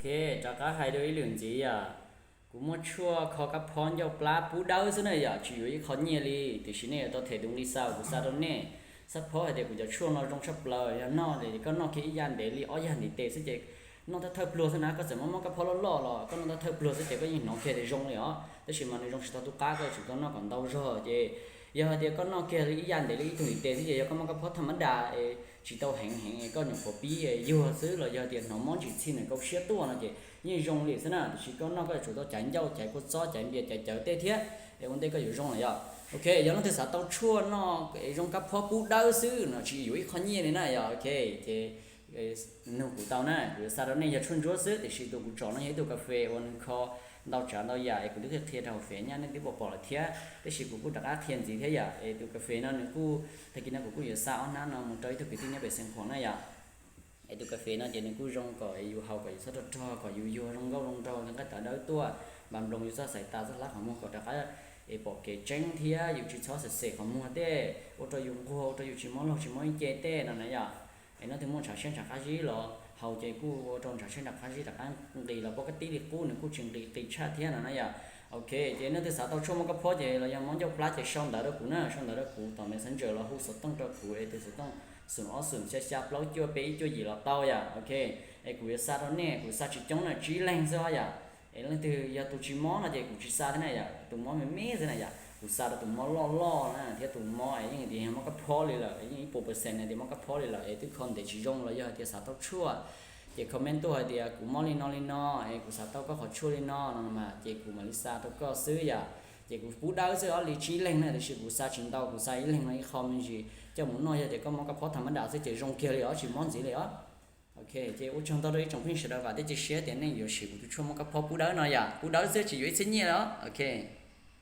Rov qab hais dua ib lwm ntxiv yom, kuv muab tshuaj kho kab phob ncauj plab pub dawb xwb na yom, tsis yuav ib qho nyiaj li, tiam sis nej yuav tau them tus nqi xa uas kuv xa rau nej. Xab phob hais tias kuv cov tshuaj no zoo tshaj plaws, yog noj es koj noj kiag ib yam ntev li ob yam ntiv tes xwb ces noj thawj thawj pluag xwb na, koj txawm muab mob kab phob loj loj los koj noj thawj thawj pluag xwb ces koj yeej hnov kiag tias zoo li os, tab sis mas nws zoo tsis tau tus qab, koj yuav tsum tau noj kom ntau zog ces yog hais tias koj noj kiag li ib yam ntev li ib tug ntiv tes xwb ces yog koj mob kab phob thaj mab das es tsis tau heev heev es koj nyuam qhuav pib yuag xwb los yog tias hnov mob ntsim txhij nws kaum siab tuaj no ces yeej zoo li xwb na, tiam sis koj noj koj yuav tsum tau caiv ncauj caiv kua txob caiv npias caiv cawv tej thiab es ua ntej koj yuav zoo lawm yom. Ok, yog leej twg xav tau tshuaj noj es zoo kab phob pub dawb xwb no tsis yuav ib qho nyiaj li na yom. Ok, ces nug kuv tau na, kuv yuav xa rau nej yog tshuaj ntsuab xwb, tiam sis tus kuv tsom no yog ib tug kas fes uas nws kho ntau tsav ntau yam es kuv twb qhia rau hauv fem nyaj nej twb pom pom lawm thiab, tab sis kuv kuj rov qab qhia ntxiv thiab yom. Es tus kas fes no nws kuj, tag kis no kuv kuj yuav xa ob hnab no mus rau ib tug kwv tij nyob pem Xeev Khuam na yom. Es tus kas fes no ces nws kuj zoo kom yus haus kom yus txhob rog rog, kom yus yuag zoo nkauj zoo nraug, nqaij tawv dawb tuaj, npas nploos yus txoj xaim tas txoj hlab qhov muag kom rov qab es pom kev tseeb thiab yus tsis txhob xem xem qhov muag tej, ua rau yus nquag, ua rau yus tsis mob laug tsis mob ib ce tej no na yom. Es leej twg muaj ntshav siab ntshav qab zib los haus ces kuj ua rau ntshav siab ntshav qab zib rov qab nqis los pab kab tib li qub, nws kuj tsis nqis qis tshaj thiab no na yom. Ok, ces leej twg xav tau tshuaj mob kab phob ces los yog mob ncauj plab ces sau ntawv rau kuv na, sau ntawv rau kuv tom Messenger los hu xov tooj rau kuv es tus xov tooj xoom ob xoom xya xya plaub cuaj peb ib cuaj yim los tau yom. Ok, es kuv yuav xa rau nej, kuv xa tsis coob na, tsib leeg xwb os yom. Es leej twg yog tus tsis mob no ces kuv tsis xa thiab na yom, tus mob me me xwb na yom, kuv xa rau tus mob loj loj na thiab tus mob es yeej tias yog mob kab phob li lawm, yeej ib puas percent na tias mob kab phob li lawm es twb kho ntev tsis zoo los yog hais tias xav tau tshuaj ces comment tuaj hais tias kuv mob li no li no es kuv xav tau koj qhov tshuaj li no no mas ces kuv mam li xa rau koj xwb yom. Ces kuv pub dawb xwb os, li tsib leeg na, tiam sis kuv xa tsis ntau, kuv xa ib leeg no ib qho me ntsis coj mus noj, yog tias koj mob kab phob thaj mab das xwb ces zoo kiag li os, tsis mob ntxiv li os. Ok, ces ua tsaug ntau rau ib tsoom phooj ywg sawv daws vam thiab cia siab tias nej yuav siv kuv tus tshuaj mob kab phob pub dawb no yom, pub dawb xwb tsis yuav ib txhiab nyiaj li os. Ok.